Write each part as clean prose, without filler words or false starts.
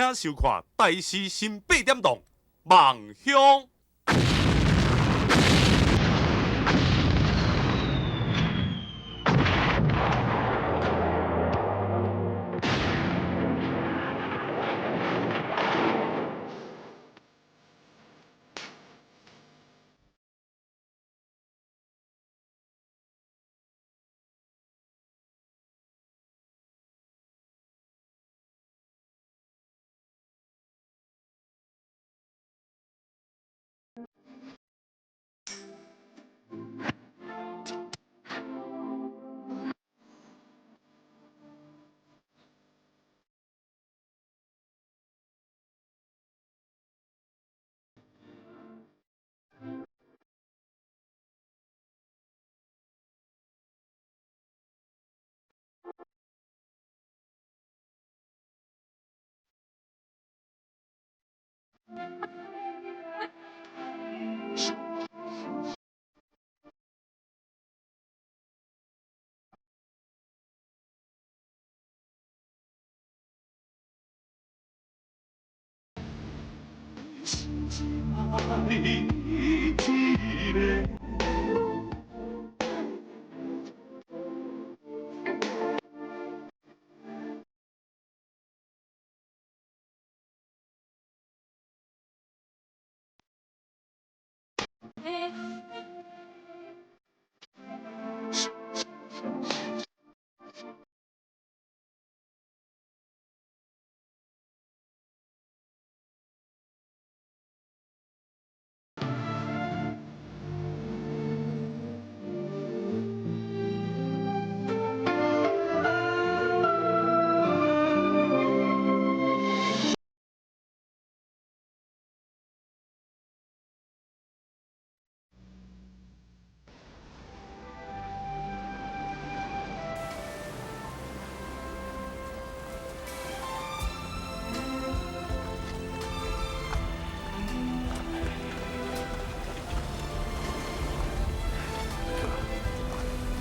聽收看《台視新八點檔》夢鄉。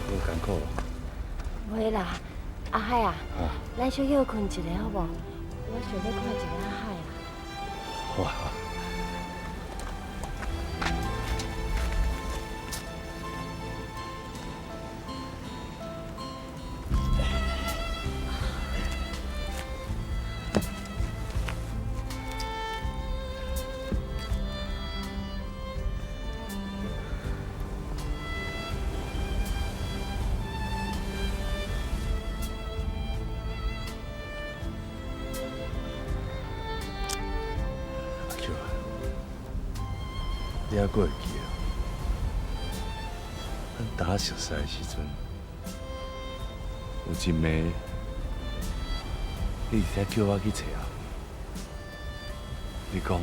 無艱苦無？袂啦，阿海啊，咱小歇睏一下好無？我想欲看一下阿海啊。好啊，好啊。阿 Q 啊，你猶閣會記得？咱逐仔熟似的時陣，有一暝，你直直叫我去揣阿你講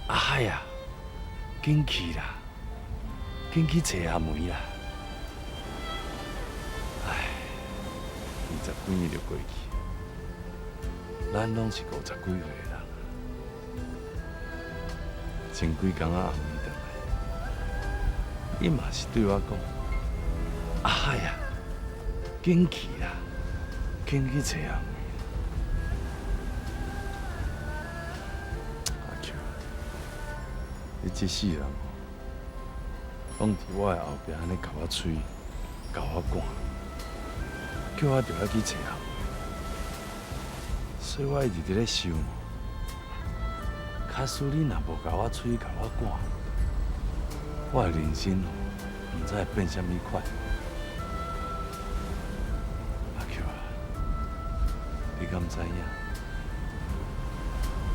阿海啊，緊去啦，緊去揣阿梅啦！唉，20幾年就過去，咱攏是50幾歲的人。前幾工仔阿梅轉來，伊嘛是對我講：阿海啊，緊去啦，緊去揣阿梅。阿 Q，你這世人哦，攏佇我的後壁按呢共我催，共我趕，叫我著愛去揣阿梅。所以我一直佇咧想。假使你若無共我催，共我趕，我的人生哦，毋知會變啥物款。阿 Q 啊，你敢知影？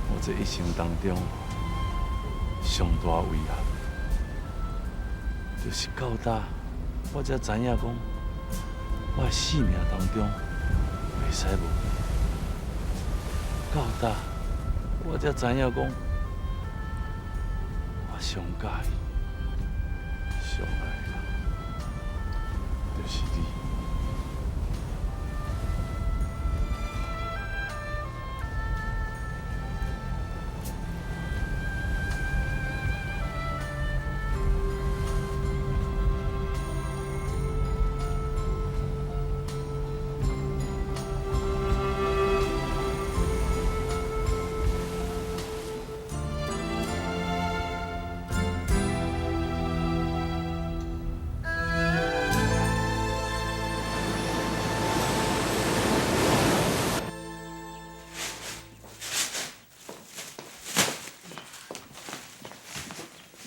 我這一生當中上大遺憾，就是到今我才知影講，我的生命當中袂使無你。到今我才知影講，我上佮意、上愛的人，就是你。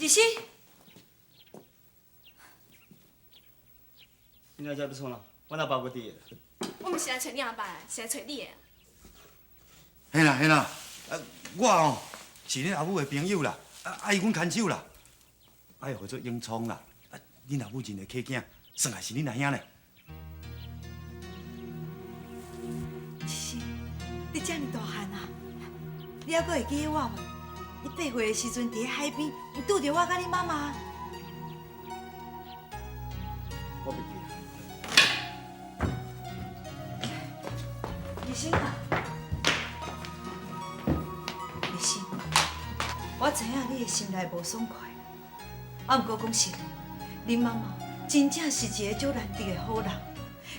医生，你来遮欲创啥？阮阿爸无伫。我毋是来揣你阿爸的，是来揣你的。嘿啦嘿啦，啊，我哦是恁阿母的朋友啦，啊，伊阮牵手啦，啊，伊号做永聪啦，啊，恁阿母认的契囝，算来是恁阿兄咧。医生，你遮尔大汉啊，你犹阁会记得我无？你8岁的时阵，伫海边，有拄著我佮你妈妈。我袂记。医生啊，医生，我知影你的心内无爽快，啊，毋过讲实的，恁妈妈真正是一个足难得的好人，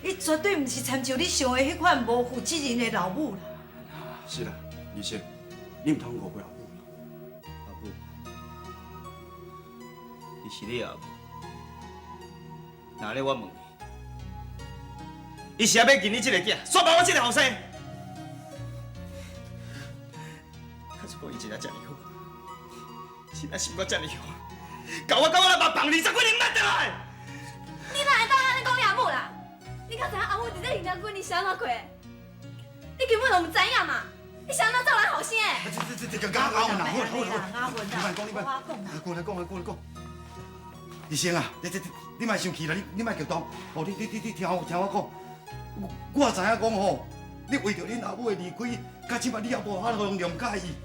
伊绝对毋是参像你想的彼款无负责任的老母啦。是啦，医生，你毋通误会阿母。阿母，伊是你阿母，若咧我问你，伊是欲见你这个囝，煞无我这个后生。假使讲伊真正遮尔好，真正心肝遮尔好，共我佮我阿爸放20几年毋捌转来。你哪会当按呢讲你阿母啦？你敢知影阿母伫这二十几年是按怎过的？你根本就毋知影嘛！你是按怎做人后生的？这这这，阿阿文啦，好啦好啦，阿文你莫讲，你莫，我讲啦。过来讲啊，过来讲。医生啊，你莫生气啦，你莫激动，哦，你听我讲，我知影讲吼，你为著恁阿母的离开，到这摆你也无法度谅解伊。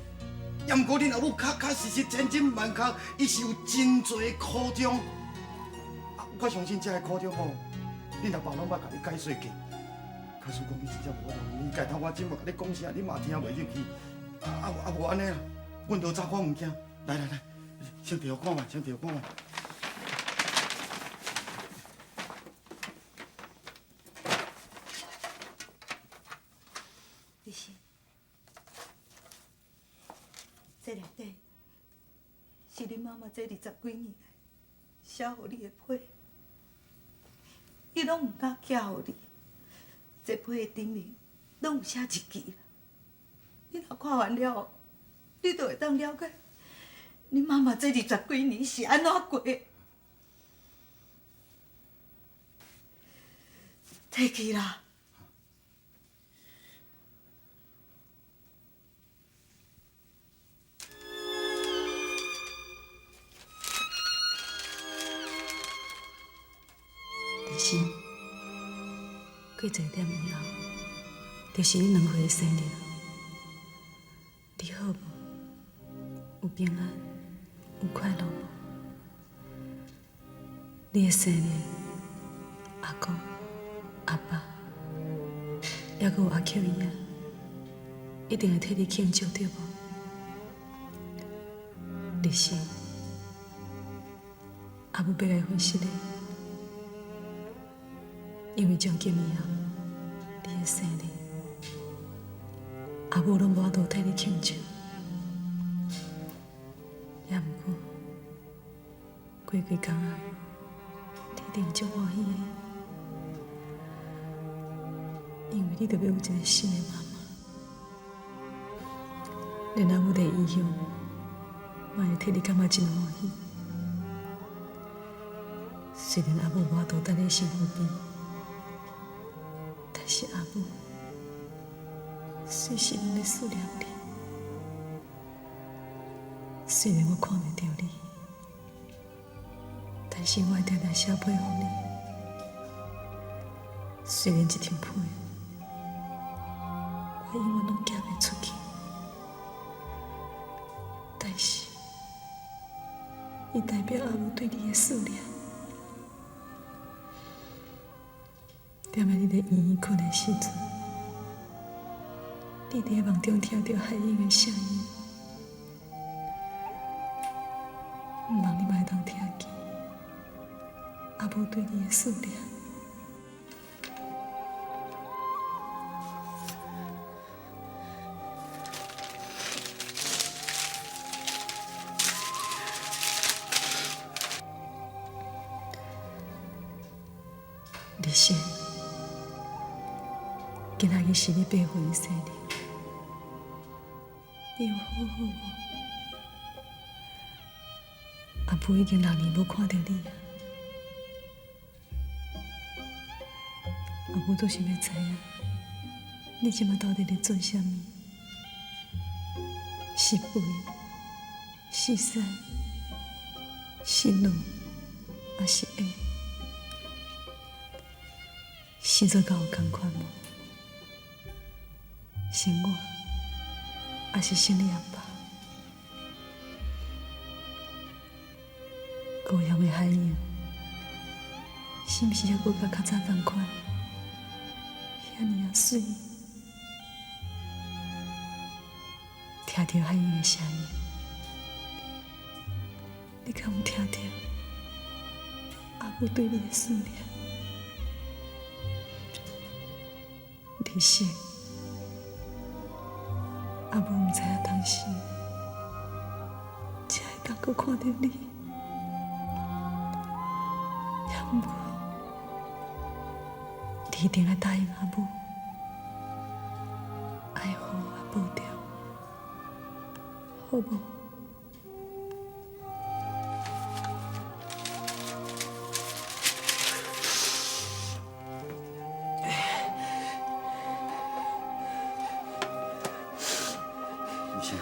也毋过恁阿母确确实实千真万确，伊是有真济苦衷。啊，我相信这个苦衷吼，恁阿爸拢捌共你解说过。假使讲你真正无法度理解，头我这摆共你讲啥，你嘛听袂入去。啊无按呢啦，阮就走看物件。来来来，先摕予看觅，先摕予看觅。医生，这内底是恁妈妈这20几年来写予你的批，伊拢毋敢寄予你。这批的顶面拢有写日期啦。你若看完了后，你就会当了解恁妈妈这20几年是按怎过的。提去啦。丽心，过一个点以后，就是你2岁的生日。你好无？有平安，有快乐无？你的生日，阿公、阿爸，犹阁有阿克伊仔，一定会替你庆祝，对无？丽心，阿母欲来分析你。因为从今以后，你的生日，阿母拢无法度替你庆祝。也毋过，过几工啊，你一定足欢喜的，因为你著欲有一个新的妈妈。连阿母伫异乡，嘛会替你感觉真欢喜。虽然阿母无法度伫你身躯边。但是阿母随时拢咧思念你，虽然我看袂著你，但是我会定定写批予你。虽然这张批我永远拢寄袂出去，但是伊代表阿母对你的思念。踮咧你咧医院睏的时阵，你伫梦中听著海英的声音，毋望你嘛会当听见阿母对你的思念。丽仙，今仔日是你8岁的生日，你有好好无？阿母已經6年無看著你啊！阿母都想欲知影，你這馬到底咧做啥物？是肥，是瘦，是老，抑是矮？生做敢有仝款無？是我，抑是生你阿爸？高雄的海洋，是毋是犹阁佮较早仝款？遐尔仔媠，听著海洋的声音，你敢有听著阿母對你的思念？李生，阿母毋知影當時才會當閣看著你。毋過，你一定愛答應阿母，愛好好保重，好無？醫生啊，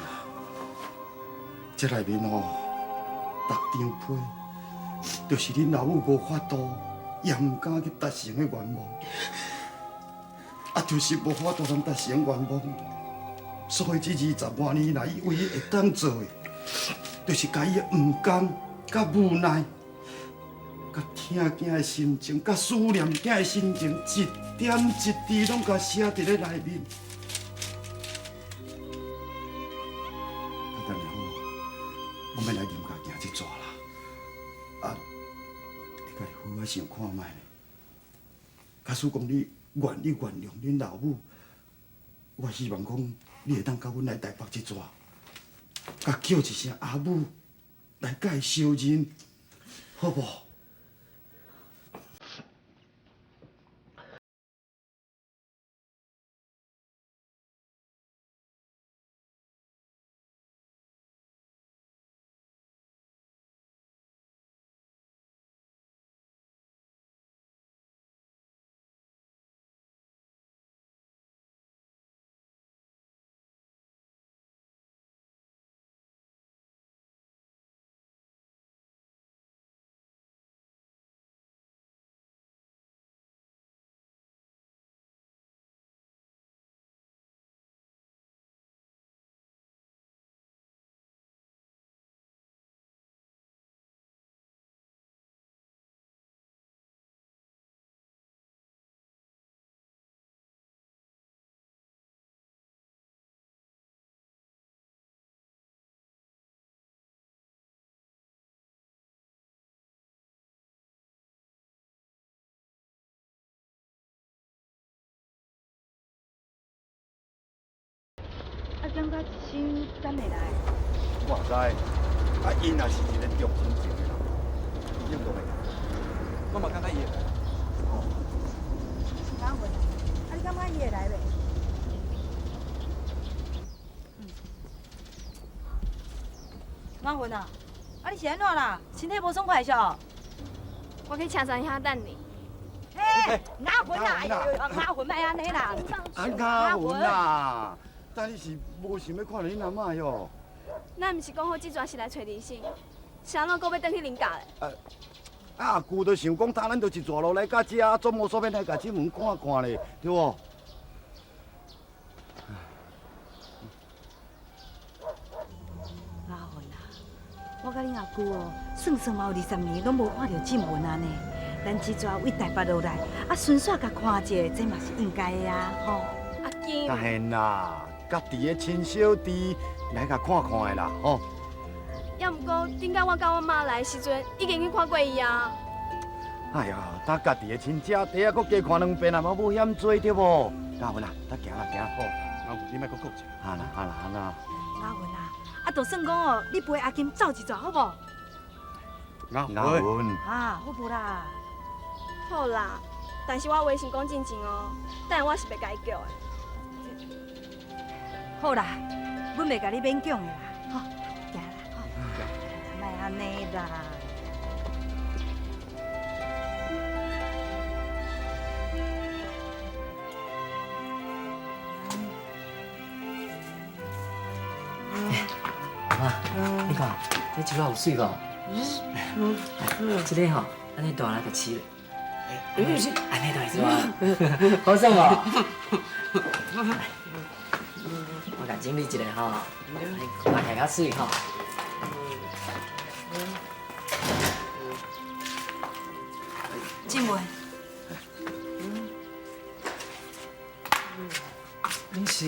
這內面吼，逐張批。就是恁老母無法度，也毋敢去達成的願望，啊，就是無法度通達成願望，所以這20外年來，伊唯一會當做的，就是共伊的毋甘、佮無奈、佮疼囝的心情、佮思念囝的心情，一點一滴攏共寫佇咧內面。啊，但是吼，我欲來林家行這逝啦，啊。你家己好好想看覓咧。假使講你願意原諒恁老母，我希望講你會當佮阮來台北這逝，共叫一聲阿母來佮伊相認，好無？啊，感覺一心敢會來？我知，啊，𪜶也是一個重親情的人，你認同袂？我嘛感覺伊會來。哦。阿文，啊，你感覺伊會來袂？嗯。阿文啊，啊，你是按怎啦？身體無爽快是哦？我去車站遐等你。嘿，阿文啊，哎呦，阿文莫按呢啦。啊，阿文啊。但你是無想欲看著恁阿嬤喲？咱毋是講好這逝是來揣林生，是按怎閣欲轉去林家咧？啊，阿舅就想講，搭咱就一逝路來到遮，總無所欲來共進門看看咧，對無？阿文啊，我佮恁阿舅哦，算算嘛有20年攏無看著進門啊呢。咱這逝為台北落來，啊，順紲共看一下，這嘛是應該的啊，吼。阿金。當然啦，家己的親小弟來共看看的啦，吼。也毋過，頂擺我佮我媽來的時陣，已經去看過伊啊。哎呀，搭家己的親姐弟啊，閣加看兩遍啊，嘛無嫌濟對無？阿文啊，咱行啦行好。阿文，你莫閣講者。啊啦啊啦啊啦。阿文啊，啊，就算講哦，你陪阿金走一逝好無？阿文。啊，好無啦？好啦，但是我話先講進前哦，等下我是袂共伊叫的。好啦，阮袂共你勉強的啦，吼，行啦，吼，莫按按呢啦。阿嬤，你看这树仔有媠无？这个吼，按呢大来就饲咧。按呢就会做啊，好耍无？我共整理一下吼，看起来较媠吼。静文，恁是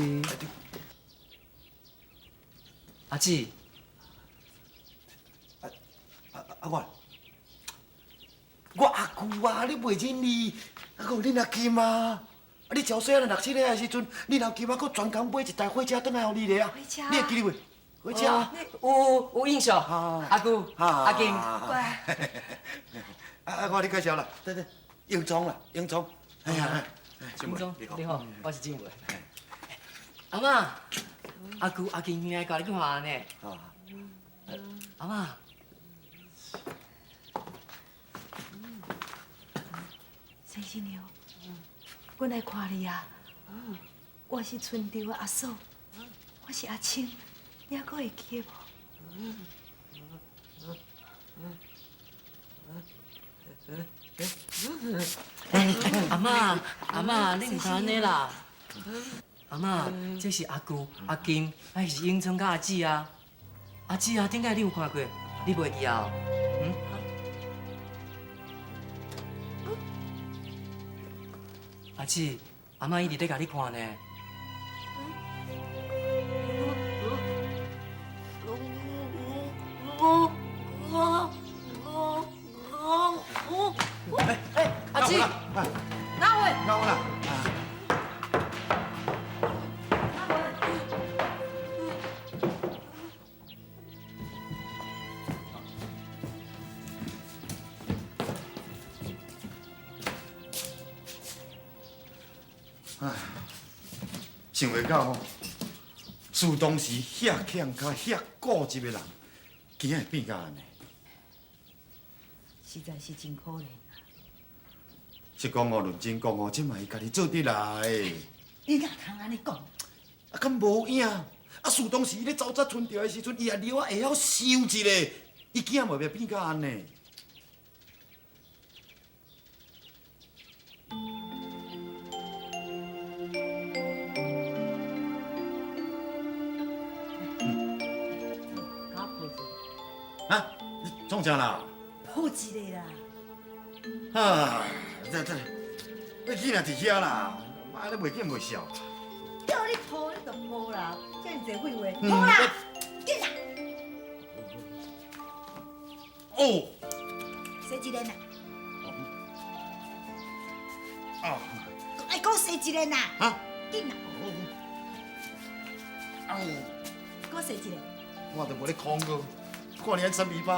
阿姊？阿我，我阿舅啊，你袂认你，啊，阁有恁阿金啊，啊，你从细汉六七个的时阵，恁阿金啊，阁专工买一台火车转来予你咧啊，火车你会记得袂？火车，有有印象，阿舅、阿金，乖。啊，我你介绍啦，对对，英聪啦，英聪，哎呀，英聪，你好，我是静文。阿嬤，阿舅、阿金来教你看呢。阿嬤。先生娘，阮来看你啊！我是春潮的阿嫂，我是阿青，你还阁会记得无？阿嬤，阿嬤，你毋通按呢啦！阿嬤，这是阿舅、阿金，啊是英聪佮阿姊啊。阿姊啊，顶摆你有看过？你袂记啊？嗯？阿姊，阿嬤一直咧共你看呢。哎哎，阿姊，哪位？哪位啦？唉，想袂到吼，自当时遐强佮遐固执的人，今仔会变甲按呢。实在是真可怜啊！是讲哦，认真讲哦，这嘛伊家己做得来。你哪通按呢讲？啊，敢无影？啊，自当时伊咧走遮春潮的时阵，伊也了会晓想一下，伊囝嘛袂变甲按呢。啊！你创啥啦？抱一个啦！啊！这，你囡仔伫遐啦，妈你袂见袂笑。叫你抱你就抱啦，遮尔济废话，抱啦，紧啦！哦，洗一个啦！哦，爱阁洗一个啦！啊，紧啦！哦，阁洗一个。我都无咧空过。看你按伸尾巴，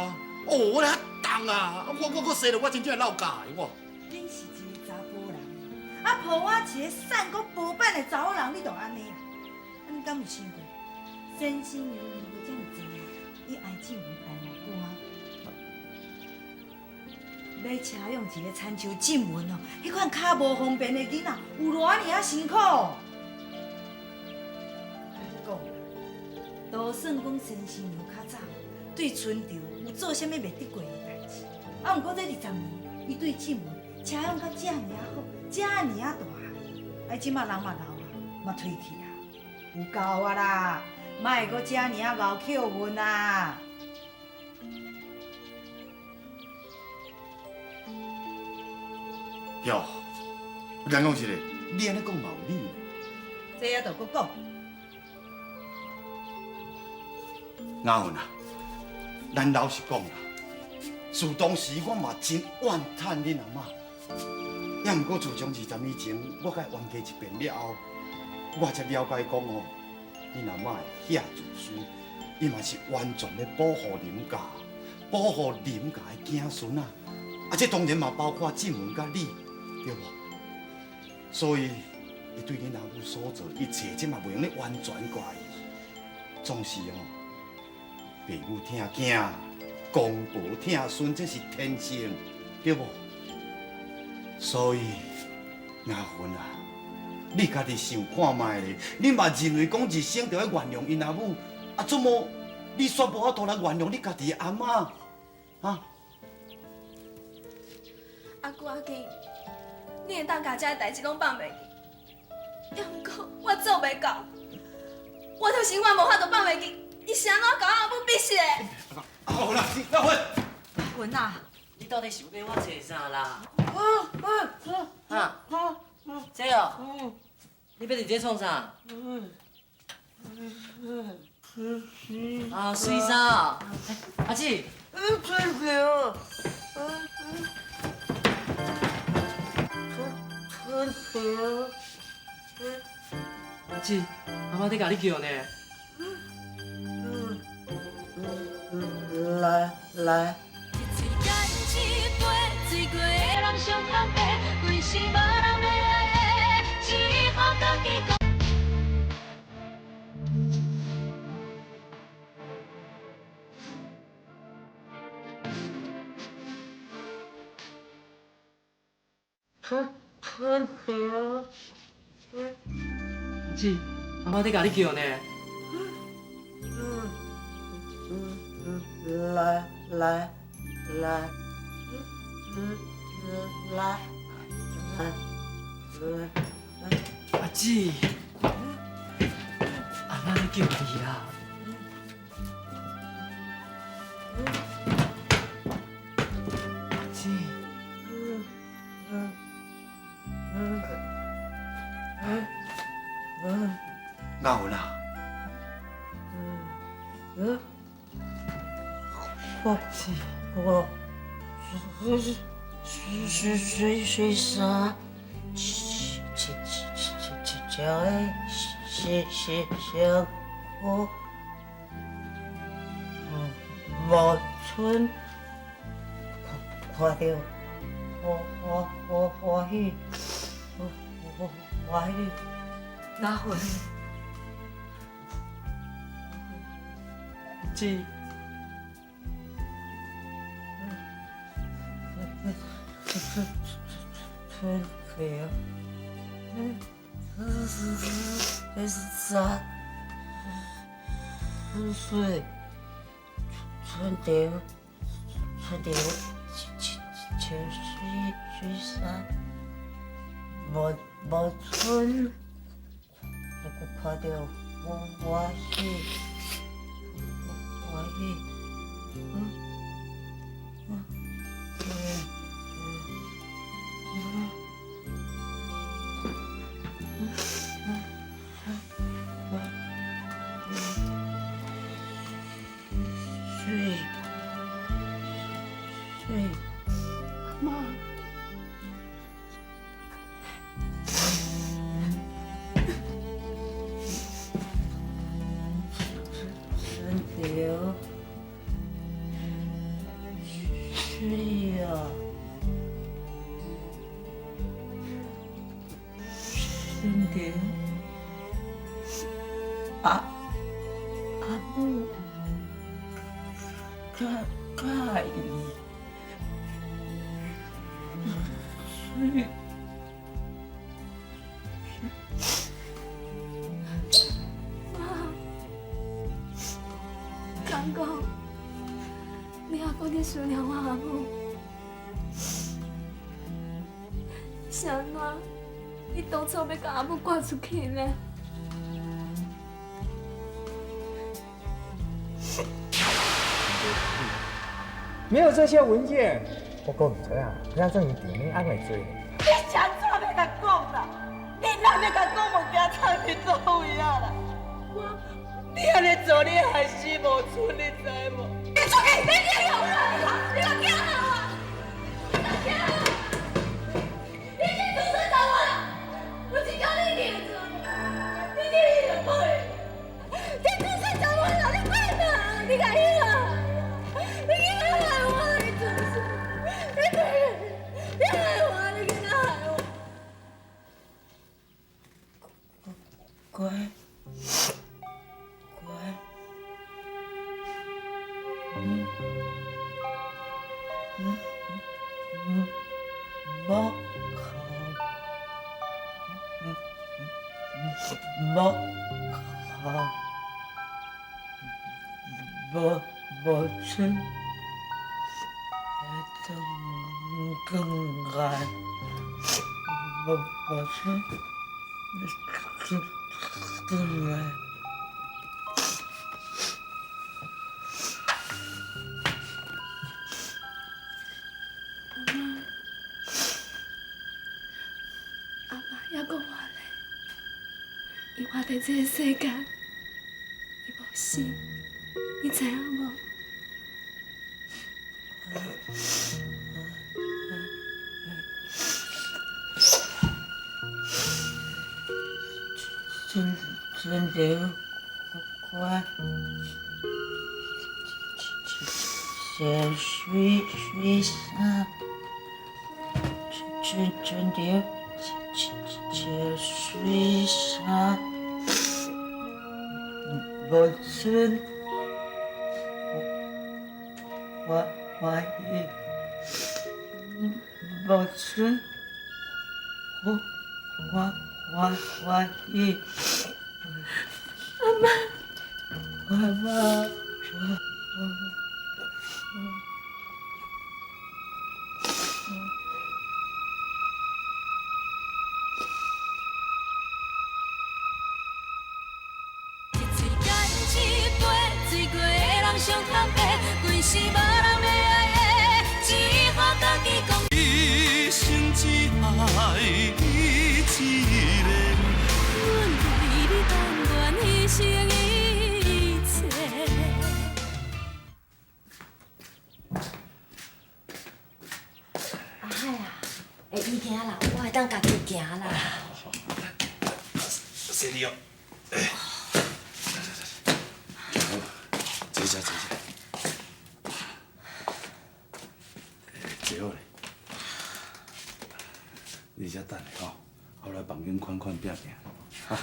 哦，我咧重啊！我洗了，我真正会落架的我。恁是一个查埔人，啊抱我一个瘦阁无板的查某人，你就按呢啊？啊，你敢有想过，先生娘年过这么济啊，伊爱志文爱偌久啊？欲车养一个亲像志文哦，彼款跤无方便的囡仔，有偌尔仔辛苦？讲，就算讲先生娘较早对春潮有做啥物袂得过的代志，啊，毋过这20年，伊对志文车养甲遮尔仔好，遮尔仔大汉，啊，这马人嘛老啊，嘛颓去啊，有够啊啦，莫阁遮尔仔熬扣问啊！哟，咱讲实的，你按呢讲嘛有理。这犹阁讲。阿文啊，咱老实讲啦，自当时我嘛真怨叹恁阿嬷，也毋过自从20年前我共伊冤家一遍了后，我才了解讲哦，恁阿嬷会遐自私，伊嘛是完全咧保护林家，保护林家的子孙啊，啊，这当然嘛包括志文佮你，对无？所以，伊对恁阿母所做一切，这嘛袂用咧完全怪伊，总是哦。爸母疼囝，公婆疼孙，这是天性，对无？所以阿云啊，你家己想看覓咧？你嘛认为讲一生著爱原谅𪜶阿母，啊，怎么你煞无法度来原谅你家己的阿妈？啊？阿舅阿金，你会当共这个代志拢放袂记，也毋过我做袂到，我就是永远无法度放袂记，伊是按怎共我阿母比死的？阿云啊，阿云，阿云啊，你到底想欲我做啥啦？哈？这哦，你欲伫这创啥？啊，水衫哦，阿姊。阿姊，阿妈在共你叫呢。来来。阿姊，阿妈在共你叫呢。来来来来来来，阿姊，阿妈在叫你啦。阿姊，阿云啊，我我水水水水啥？吃吃吃吃吃吃是是是我无春看到欢欢欢欢喜欢喜。阿云，姊。春天，啥？水春天，春天，水水啥？无无春，看到欢欢喜欢喜，水水，妈。春条水啊，春条阿阿母佮佮意水。妈，敢讲，你犹阁咧思念我阿母？是按怎？你当初欲共阿母赶出去呢？没有这些文件，我阁毋知影咱这么甜的按会做。你是按怎欲共讲啦？你若欲共讲物件藏伫佗位啊啦？你按呢做，你害死无春，你知无？你出去！你别用我！你莫惊我！你莫惊我！你这祖孙查某人，有一工你一定会做，你一定会。这祖孙查某人，你快哪？你共彼啦！你囡仔害我，你祖孙，你快，你害我，你囡仔害我。乖，乖，嗯。无无无无出转转来，无无出转来。阿妈犹阁活咧，伊活佇這个世間，伊無死，你知影無？春春节我一个水水衫，春春节一个水衫，无春欢欢喜，无春欢欢欢欢喜。阿妈，阿妈。一嘴干一杯，醉过的人上坦白，规世无人会爱的，只好家己讲。一生只爱你一个。阮为你甘愿牺牲一切。阿海啊，会伊行啦，我會當家己行啦。洗你哦，哎，來來來，好，坐這坐這，坐好咧。你遮等下吼，我來房間款款拼拼。哈。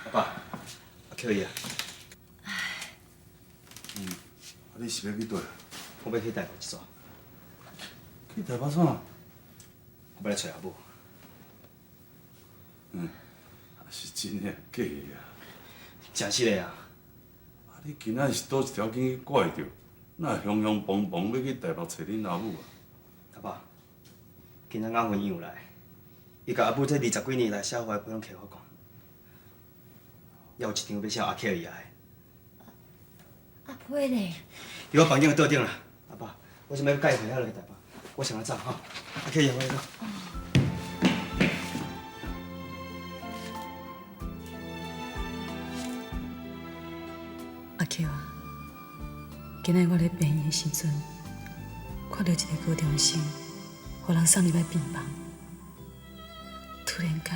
阿爸，阿克伊啊。嗯，啊，你是欲去佗？我欲去台北一逝。去台北创？我欲來揣阿母。嗯，是真的假的啊？真實的啊！啊，你今仔是佗一條筋去拐著？哪會雄雄蹦蹦欲去台北揣恁阿母啊？阿爸，今仔阿芬伊有來，伊共阿母這20幾年來寫予的批攏摕予我看，猶有一張欲寫阿克伊的。阿批咧？佇我房間的桌頂啦，阿爸，我這擺欲佮伊回遐落去台北，我先來走吼。阿克伊，我來走。阿克啊，今仔我咧病院的時陣，看到一個高中生，予人送入來病房。突然間，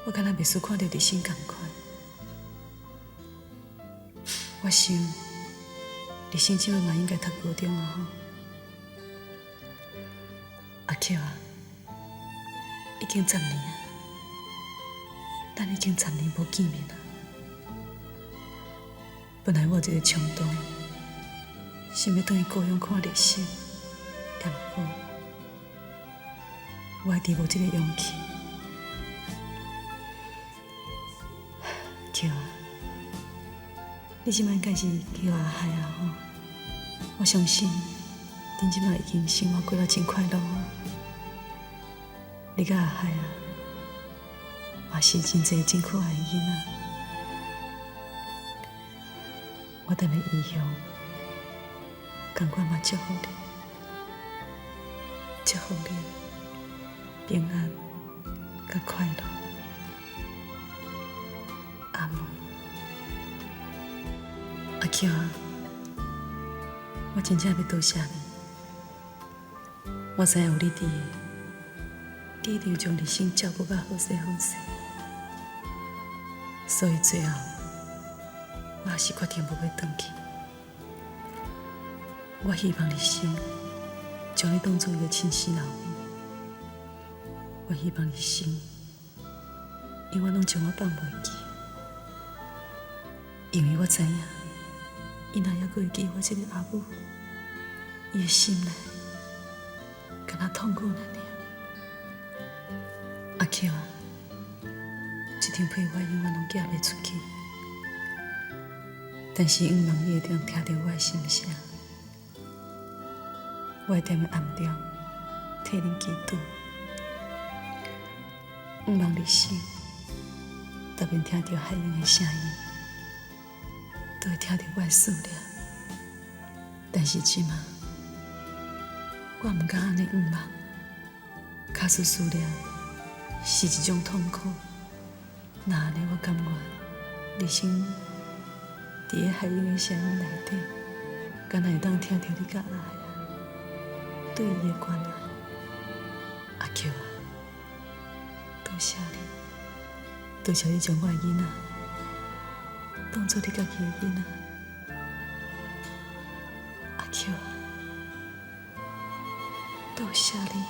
我敢若袂輸看著日新仝款。我想，日新這擺嘛應該讀高中啊吼。阿克啊，已經10年啊，咱已經10年無見面啊。本來我有一個衝動，想欲轉去故鄉看日新，也毋過，我一直無這個勇氣。克啊，你這擺應該是叫阿海啊吼，我相信恁這擺已經生活過得真快樂啊。你佮阿海啊，嘛是真濟真可愛的囡仔。我踮咧異鄉，仝款嘛祝福你，祝福你平安佮快樂。阿妹，阿克啊，我真正欲多謝你。我知影有你佇，你一定將日新照顧甲好勢好勢，所以最後我也是決定無欲轉去。我希望日新將你當做伊的親生老母，我希望日新永遠攏將我放袂記，因為我知影伊若猶閣會記我這個阿母，伊的心內敢若痛苦爾爾。阿巧啊，這張被我永遠攏寄袂出去，但是向望你會當聽著我的心聲，我會踮咧暗中替恁祈禱，向望日生逐遍聽著海湧的聲音，都會聽著我的思念。但是這馬，我毋敢按呢向望，假使思念是一種痛苦，那按呢我甘願日生佇咧海湧的聲音內底，敢若會當聽著你佮阿海對伊的關愛。阿巧啊，多謝你，多謝你將我的囡仔當做你家己的囡仔。阿巧啊，多謝你。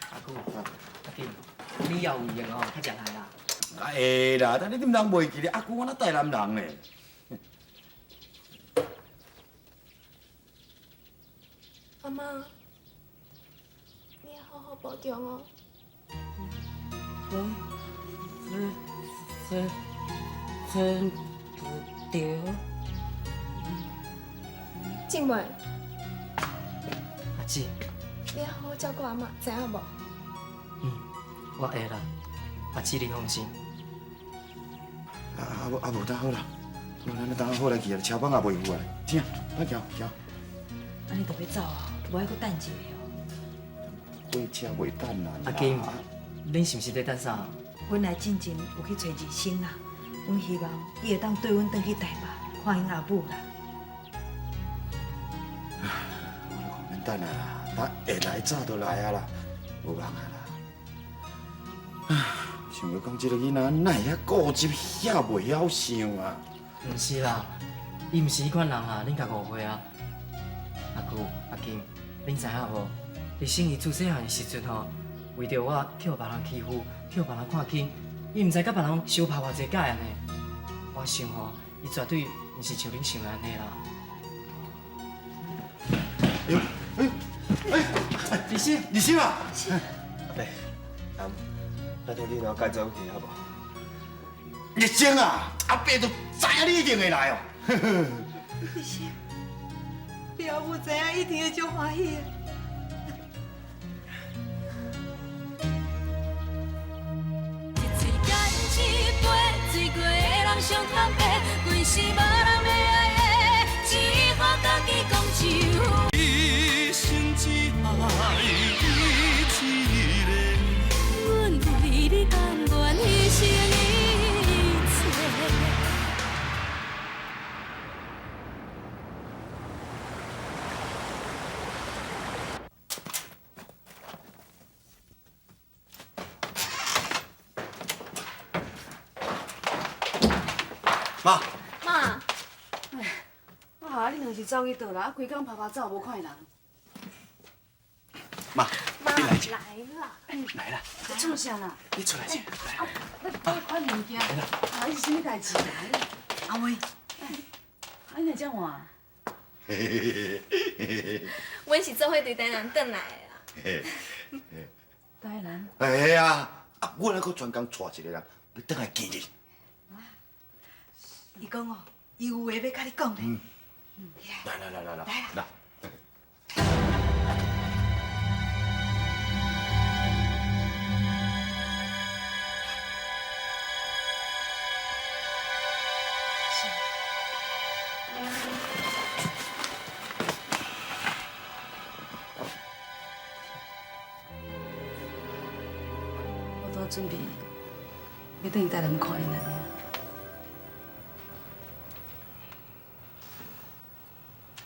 阿姑，阿金，你也有闲哦，较食来啦。会啦，但你毋通袂记咧，阿姑我若台南人咧。阿妈，你要好好保重哦。真对。静伟，阿姊，你要好好照顾阿嬷，知影无？嗯，我会啦。阿姊你放心。啊啊无，等好啦，好，咱等好来去啊，车房也袂有啊。请，来行行。按呢就欲走啊，无爱阁等一下哦。火车袂等人。阿金，恁是毋是咧等啥？阮来进前有去揣医生啦，阮希望伊会当缀阮转去台北看𪜶阿母啦。我咧讲免等啊啦，等会来早就来啊啦，无忙啊啦。想欲讲这个囡仔哪会遐固执，遐袂晓想啊？毋是啦，伊毋是彼款人啦，恁共误会啊。阿姑、阿金，恁知影无？日升伊自细汉的时阵吼，为著我去予别人欺负，去予别人看轻，伊毋知佮别人相拍偌济摆按呢。我想吼，伊绝对毋是像恁想的按呢啦。哎呦，哎哎哎，日升，日升啊！阿伯，阿姆，拜托你若共走去好无？日升啊，阿伯就知影你一定会来哦。日升，你阿母知影一定会足欢喜的。一嘴干一杯，醉过的人上坦白，规世无人会爱的，只好家己讲一句。一生只爱你一个。阮为你甘愿牺牲一切。妈，妈，我啊，你两是走去佗啦？啊，规工趴趴走，无看见人。妈，妈你来一下，来啦，来啦，你创啥啦？你出来一下，来。啊，你款物件，啊，你是啥物代志啊？阿威，啊，你哪遮换？阮是做伙对台南转来的啦。台南？哎呀，啊，我还阁专工带一个人欲转来见你。伊讲哦，伊有话欲佮你讲咧。来来来来来，来。我拄准备欲转去台南看恁阿娘。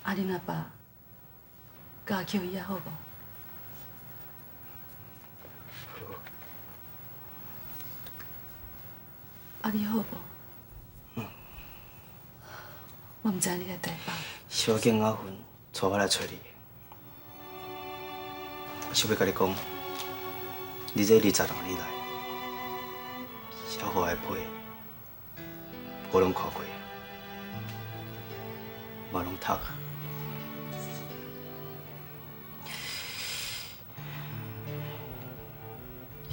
啊，恁阿爸佮阿巧伊也好无？啊，你好无？我毋知你来台北。是我叫阿芬带我来揣你。我想欲共你讲，你这26年来，写予我的批，我拢看过，嘛拢读。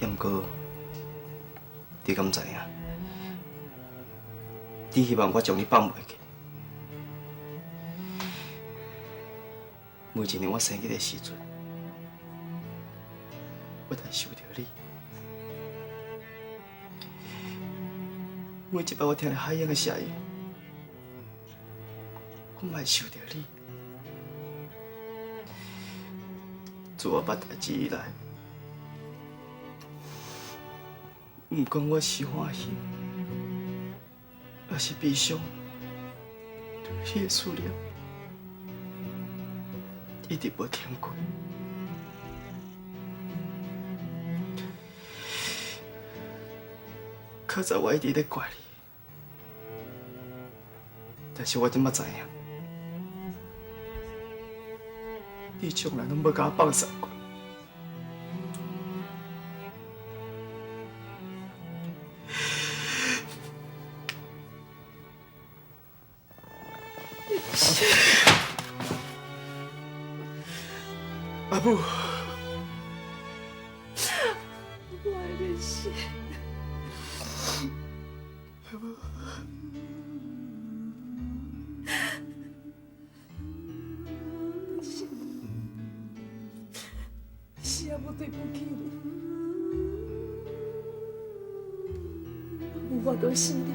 也毋过，你敢知影？你希望我将你放袂记。每一年我生日的时阵，我都会想著你。每一摆我听著海洋的声音，我嘛会想著你。自我捌代志以来，不管我是欢喜，抑是悲伤，对你的思念一直无停过。较早我一直咧怪你，但是我这摆知影，你从来拢无共我放松过。阿母，我爱你死。阿母，是阿母对不起你，无法度死你，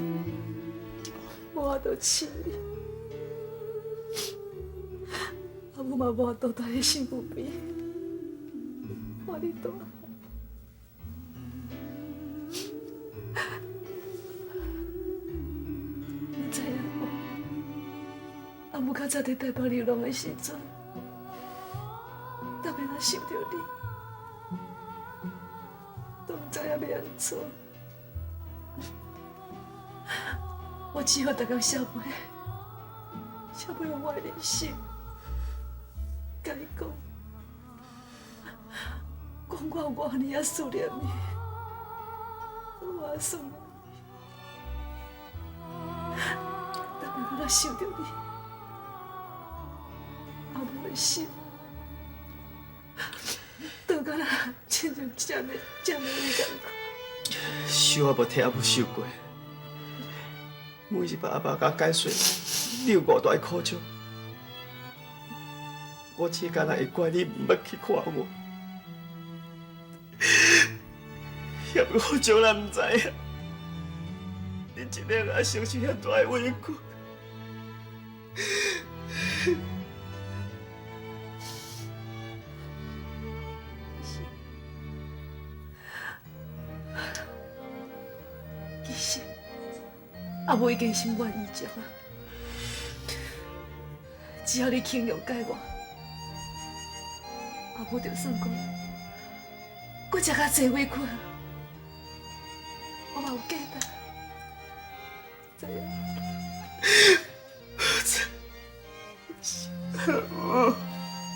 无法度饲你，阿母嘛无法度蹛你身躯边，看你大汉。你知影无？阿母较早伫台北流浪的时阵，逐摆若想著你，都毋知影欲按怎。我只好逐工写批，写批予我的人生，共伊讲，讲我有偌尔仔思念伊，我思念伊。逐摆我若想著你，阿母的心，都敢若亲像针的针的伊仝款。受我无替阿母受过，每一摆阿爸共我解说，你有偌大的苦衷，我只敢若会怪你毋捌去看我，也毋过我从来毋知影，你一个人承受遐大的委屈。其实，阿母已经心满意足啊！只要你肯谅解我，阿母就算讲，阁食较济委屈，我嘛有价值，知影？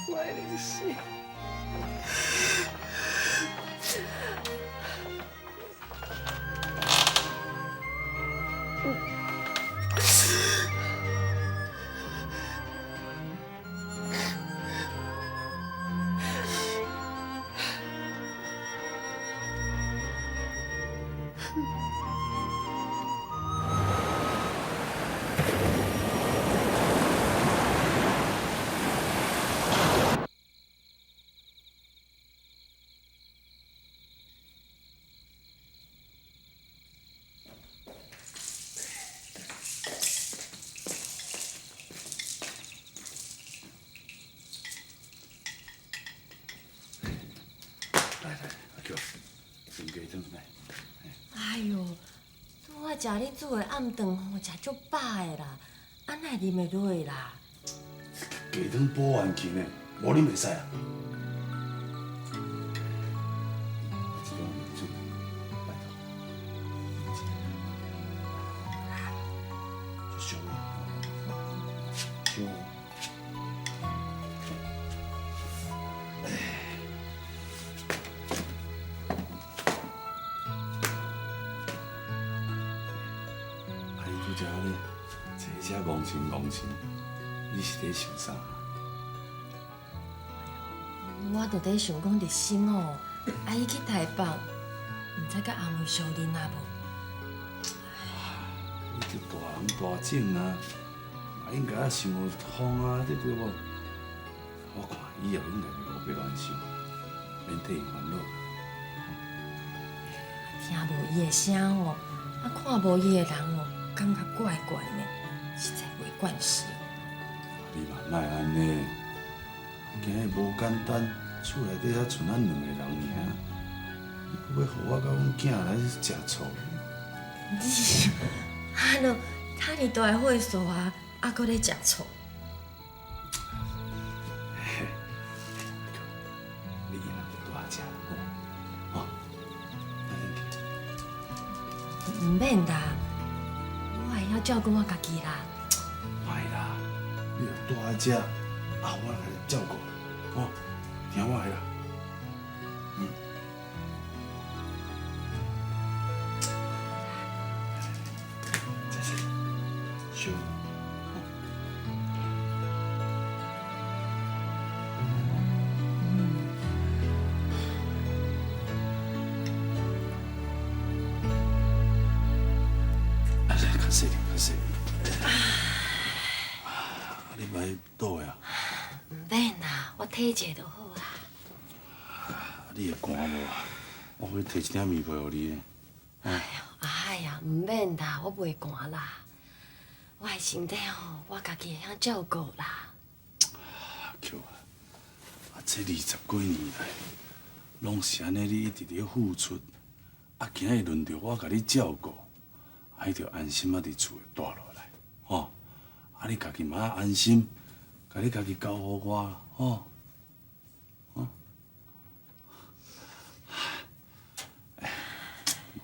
我爱你死。来来，阿菊，啉鸡汤来。哎哟，拄仔食你煮的暗顿吼，食足饱的啦，啊哪会啉会落啦？鸡汤补元气呢，无啉袂使啊。这段出，拜托。就烧烧。才按呢坐遮戆神戆神，你是咧想啥？我就咧想讲，日新哦，啊伊去台北，毋知佮阿梅相认啊无？你就大人大种啊，嘛应该爱想通啊，你对无？我看以后应该袂胡白乱想，免替伊烦恼。听无伊的声哦，啊看无伊的人哦，感觉怪怪的，实在袂惯势。你嘛莫按呢，今日无简单，厝内底犹剩咱两个人尔，你阁欲予我佮阮囝来食醋？你，啊喏，遮尔大个岁数啊，啊阁咧食醋。你以后就拄仔食好，吼，毋免啦，我会晓照顾我家己啦。莫啦，你若住伫遮，啊，我来照顾，吼，听我的啦。嗯。这是烧。啊，较细点，较细点。啊，你莫倒的啊？毋免啦，我体一下就好啊。你会寒无啊？我去提一领棉被予你。哎呦，阿海啊，毋免啦，我袂寒啦。我的身体吼，我家己会晓照顾啦。阿菊啊，啊，这20几年来，拢是按呢，你一直咧付出，啊，今日轮著我共你照顾，啊，你著安心仔伫厝内蹛落来，吼，啊，你家己嘛爱安心，共你家己交予我，吼，吼。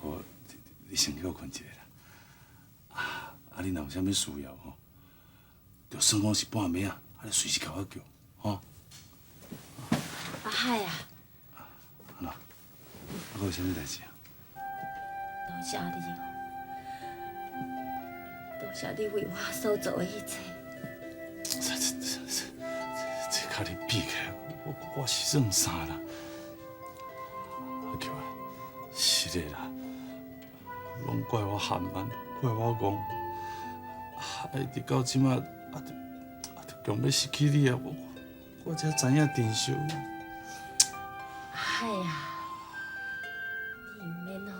无，你先歇睏一下啦。啊，你若有啥物需要吼，就算讲是半暝啊，啊，你随时共我叫，吼。阿海啊，按怎？啊，阁有啥物代志啊？多谢你哦，多谢你为我所做的一切。这佮你比起来，我是算啥啦？阿菊啊，是的啦，拢怪我含慢，怪我戆，啊，一直到这马，啊，就强欲失去你啊，我才知影珍惜。阿海啊，你毋免哦，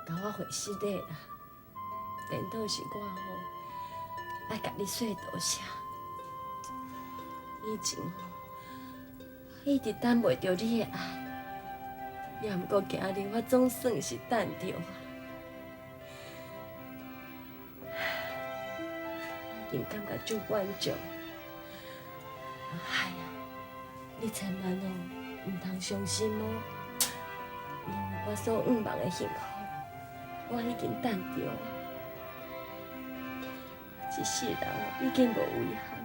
共我回失礼啦。颠倒是我吼，爱共你说多谢。以前吼，一直等袂著你的爱，也毋过今日我总算是等著啊。已经感觉足满足。阿海啊，你千万哦，毋通伤心哦，因为我所向望的幸福，我已经等著啊。这世人已经无遗憾。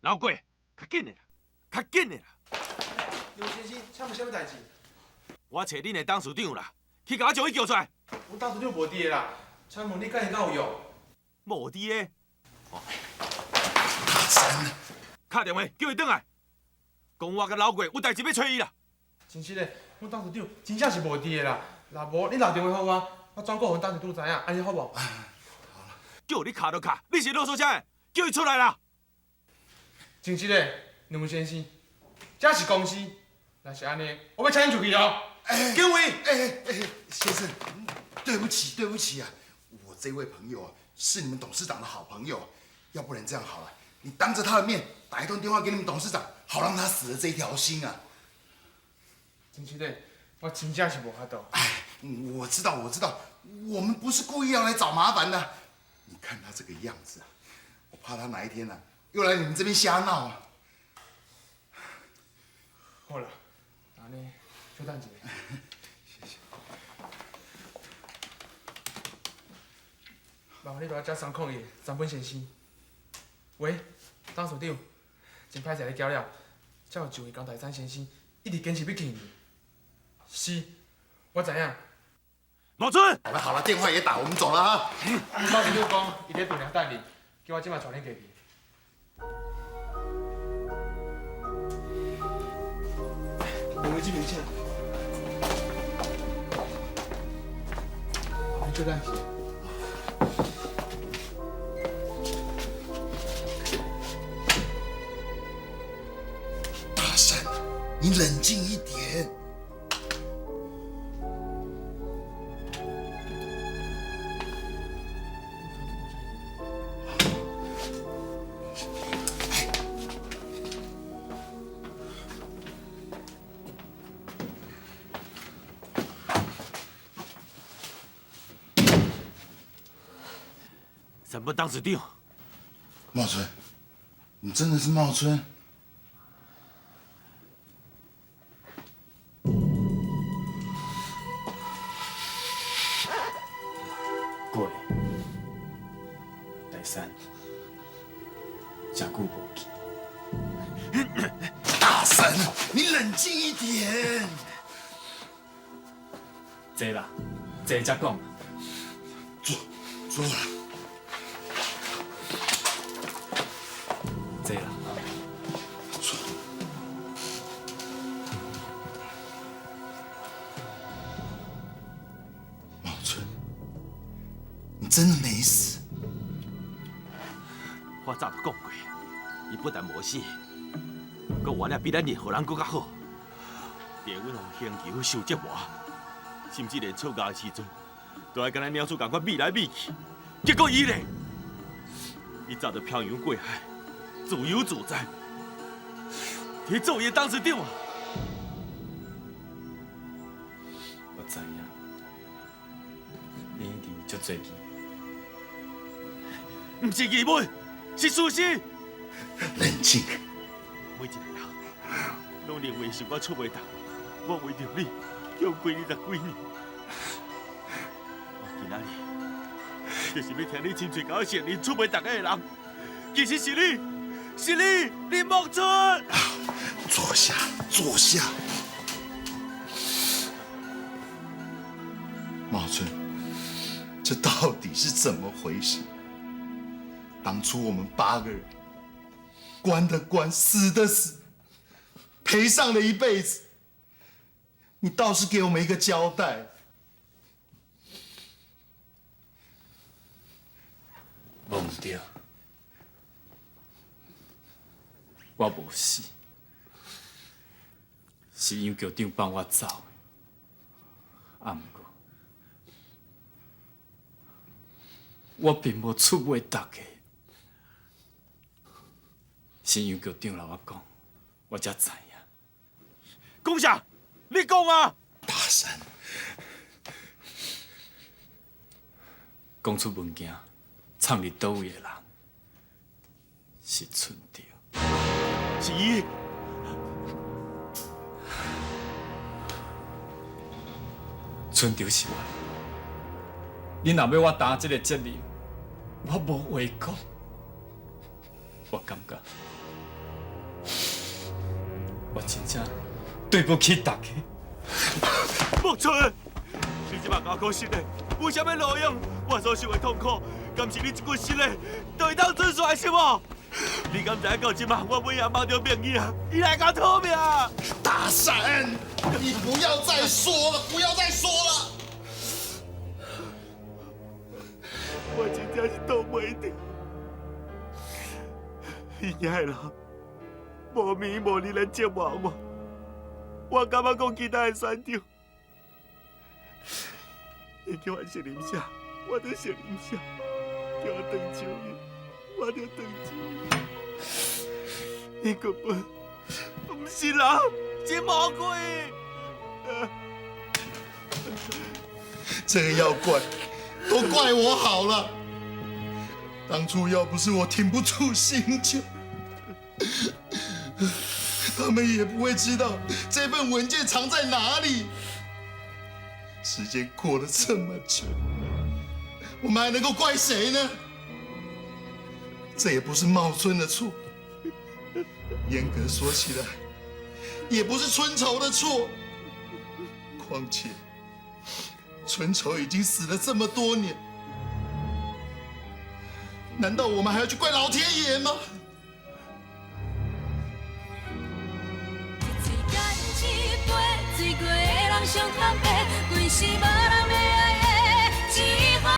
老鬼，较紧的啦，较紧的啦！刘先生，请问啥物代志？我揣恁的董事长啦，去共我将伊叫出来。阮董事长无伫的啦，请问你敢是敢有用？无伫的。阿三，敲电话叫伊转来，讲我佮老鬼有代志欲揣伊啦。真实的，阮董事长真正是无伫的啦。若无你留电话予我，我转告予阮董事长知影，按呢好无？叫你敲就敲，你是啰嗦啥？叫伊出来啦！真实的，两位先生，这是公司，若是按呢，我欲请恁出去哦。警卫，先生，对不起，对不起啊，我这位朋友啊，是你们董事长的好朋友，要不然这样好了，你当着他的面打一通电话给你们董事长，好让他死了这一条心啊。真实的，我真正是無法度。我知道，我知道，我們不是故意要來找麻煩的。你看他這個樣子啊，我怕他哪一天啊，又來你們這邊瞎鬧啊。好啦，按呢，稍等一下。謝謝。麻煩你佇遮301三本先生。喂，董事長，真歹勢你攪了，遮有一位江大山先生，一直堅持欲見你。是，我知影。茂春，好了好了，電話也打，我們走了啊。董事長講，伊佇病房等你，叫我這馬帶恁過去。兩位這邊請。你稍等一下。大山，你冷靜一點。三本董事長，茂春，你真的是茂春？過，大山，真久無見。大山，你冷靜一點。坐啦，坐才講。坐，坐啦。坐啦。坐。茂春，你真的沒死？我早就講過，伊不但無死，閣活得比咱任何人閣較好。地阮予刑求受折磨，甚至連出獄的時陣，都愛佮咱鳥鼠仝款比來比去。結果伊咧，伊早就漂洋過海，自由自在，佇做伊的董事長啊！我知影，你一定有足濟疑問。毋是疑問，是事實。冷靜。每一個人攏認為是我出賣大家，我為著你，叫關20幾年。我今仔日就是欲聽你親嘴共我承認出賣大家的人，其實是你，是你，林茂春。坐下，坐下。茂春，這到底是怎麼回事？當初我們8個人，關的關，死的死，賠上了一輩子。你倒是給我們一個交代。無毋對，我無死，是楊局長放我走的。啊，毋過我並無出賣大家，是楊局長來我講，我才知影。講啥？你講啊！大山，講出物件，藏佇佗位的人是春潮，是伊。春潮是我，你若欲我担這個責任，我無話講。我感覺我真正對不起大家。木春，你這擺共我講實的，有啥物路用？我所受的痛苦，敢是你一句實的就會當轉煞是無？你敢知影到這擺，我每夜夢著命伊啊，伊來共我討命。大山，你不要再說了，不要再說了。我真正是擋袂住，伊遐的人無眠無日來折磨我，我感覺講其他的選擇，伊叫我承認啥，我就承認啥；叫我斷手伊，我就斷手伊。伊根本毋是人，是魔鬼。这个要怪，都怪我好了。当初要不是我挺不住星球，他们也不会知道这份文件藏在哪里。时间过了这么久，我们还能够怪谁呢？这也不是茂春的错，严格说起来，也不是春愁的错。况且，春愁已经死了这么多年，难道我们还要去怪老天爷吗？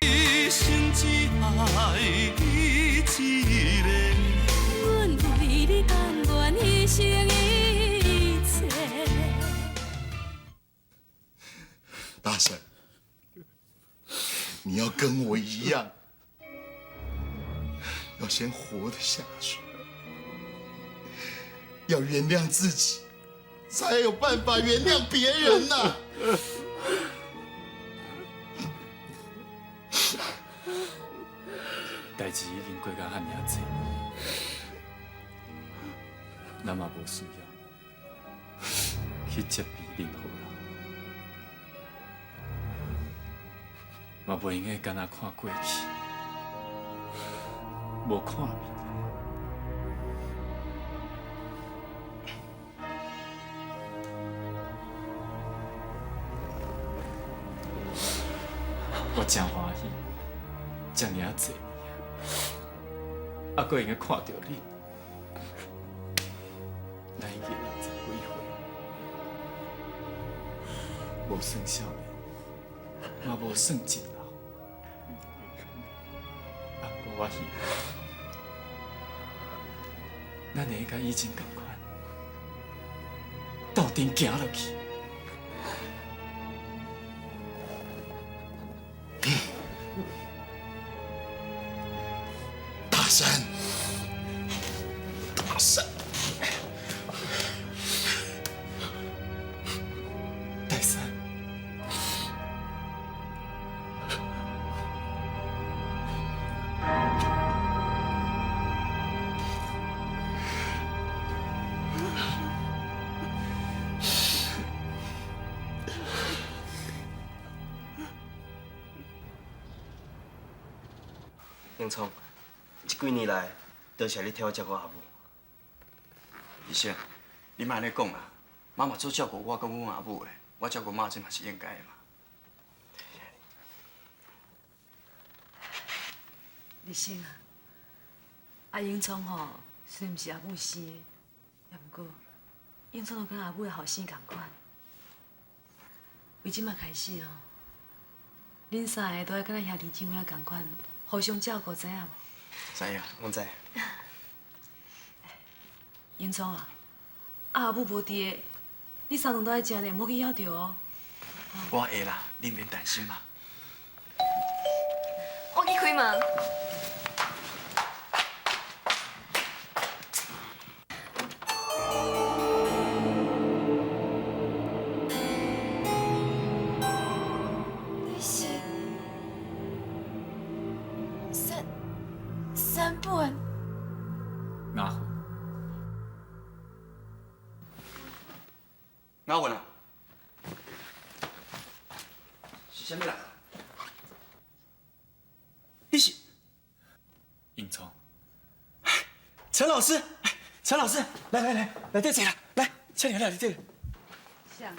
一生只爱你一个。阮为你甘愿牺牲一切。大婶，你要跟我一样，要先活得下去，要原谅自己，才有办法原谅别人呐。代志已经过到遐尔济，咱嘛无需要去责备任何人，嘛袂用得干焦看过去，无看未来。我真欢喜，这尔济年，犹阁会用得看著你。咱已经60几岁，无算少年，嘛无算真老。不过我希望，咱会佮以前仝款，斗阵行落去。大山，大山，大山，英聪，这几年来，多谢你替我照顾阿母。医生，你莫按呢讲啦，妈嘛做照顾我佮阮阿母的，我照顾妈这嘛是应该的嘛。立生啊，阿英聪吼，虽然毋是阿母生的，也毋过英聪都佮阿母的后生仝款。为这马开始吼，恁三个都爱佮咱兄弟姊妹仔仝款，互相照顾，知影无？知影，阮知。英聪啊，阿母无伫的，你三顿都爱食呢，莫去枵著哦。我会啦，你免担心嘛。我去开门。你是三本？阿云，阿云啊，是啥物人？你是英聪，陈老师，陈老师，来来来，来这坐啦，来，请你来这。谁啊？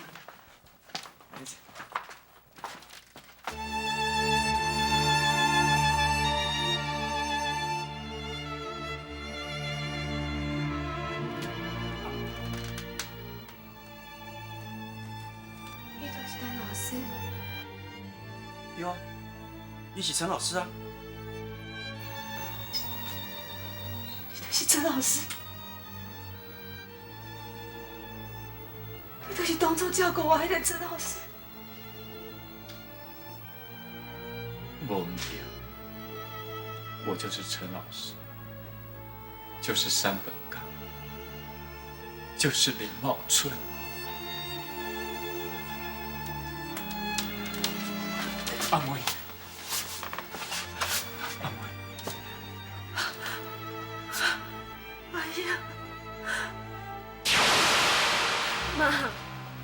来这。你就是陈老师？对啊，你是陈老师啊。你就是陈老师，你就是当初照顾我彼个陈老师。无毋对，我就是陈老师，就是山本刚，就是林茂春。阿妹，阿妹，哎呀，妈，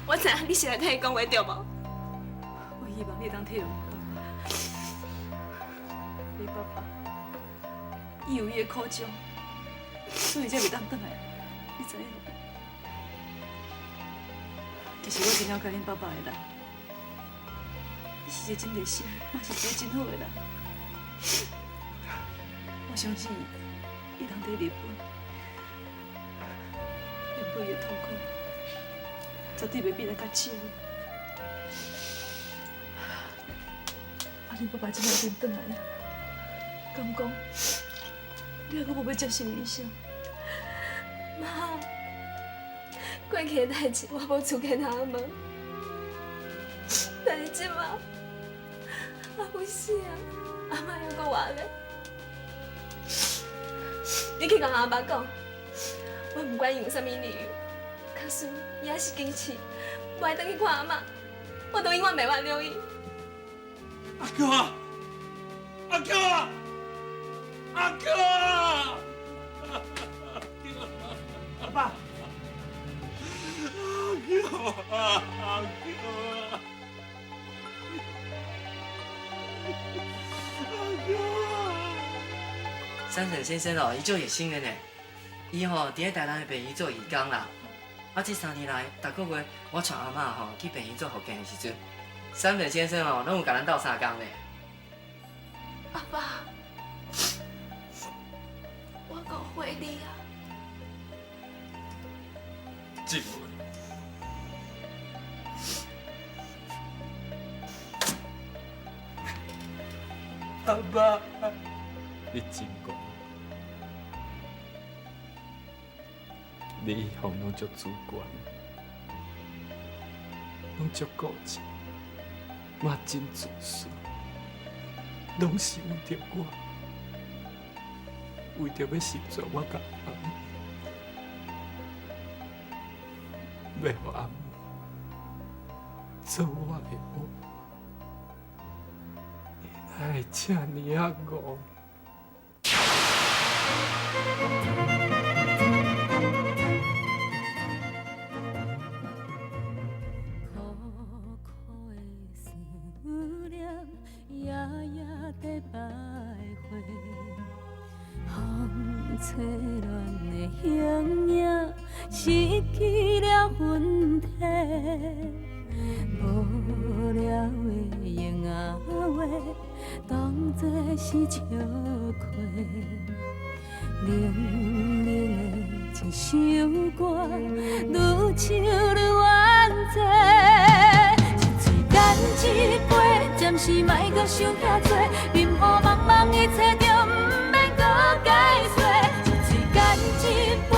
我知影你是来替伊讲话对无？我希望你會當體諒我。你爸爸，伊有伊的苦衷，所以才袂當轉來，你知影無？其實我真了解恁爸爸的人，伊是一個真熱心，嘛是一個真好的人。我相信伊，伊通佇日本，面對伊的痛苦，絕對袂比咱較少。啊，恁爸爸這擺已經轉來啊，敢講你猶閣無欲接受伊啥？媽，過去的代誌我無資格通問，但是這擺阿母死啊，阿媽猶閣活咧。你去共阿爸講，我毋管伊有啥物理由，假使伊猶是堅持無愛轉去看阿嬤，我都永遠袂原諒伊。阿舅啊，阿舅啊，阿舅啊！阿爸，阿舅啊，阿舅啊，阿舅啊！山本先生哦，伊足熱心的呢。伊吼佇咧台南的病院做義工啦。啊，這3年來，逐個月我帶阿嬤吼去病院做復健的時陣，山本先生哦攏有共咱鬥相共呢。阿爸，我誤會你啊。靜文，阿爸，你真戆，你一向攏足主觀，攏足固執，嘛真自私，攏是為著我，為著欲成全我佮阿姆，欲予阿姆做我的某，你哪會這爾仔戇？苦苦的思念，夜夜在徘徊，风吹乱的形影，失去了魂体。无聊的闲仔话，当作是笑亏。冷冷的一首歌，愈唱愈怨嗟。一喙干一杯，暂时莫阁想遐多，任雨茫茫一切就毋免阁解释。一喙干一杯，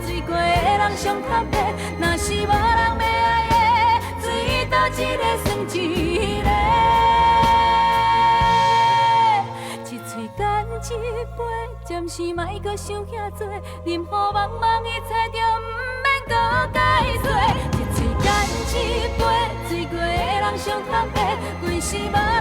醉过的人上较白，若是无人欲爱的，醉倒一个算一个。一喙干一杯，暂时莫阁想遐多，任雨茫茫一切就毋免阁解释。一喙干一杯，醉过的人上较白，规世无。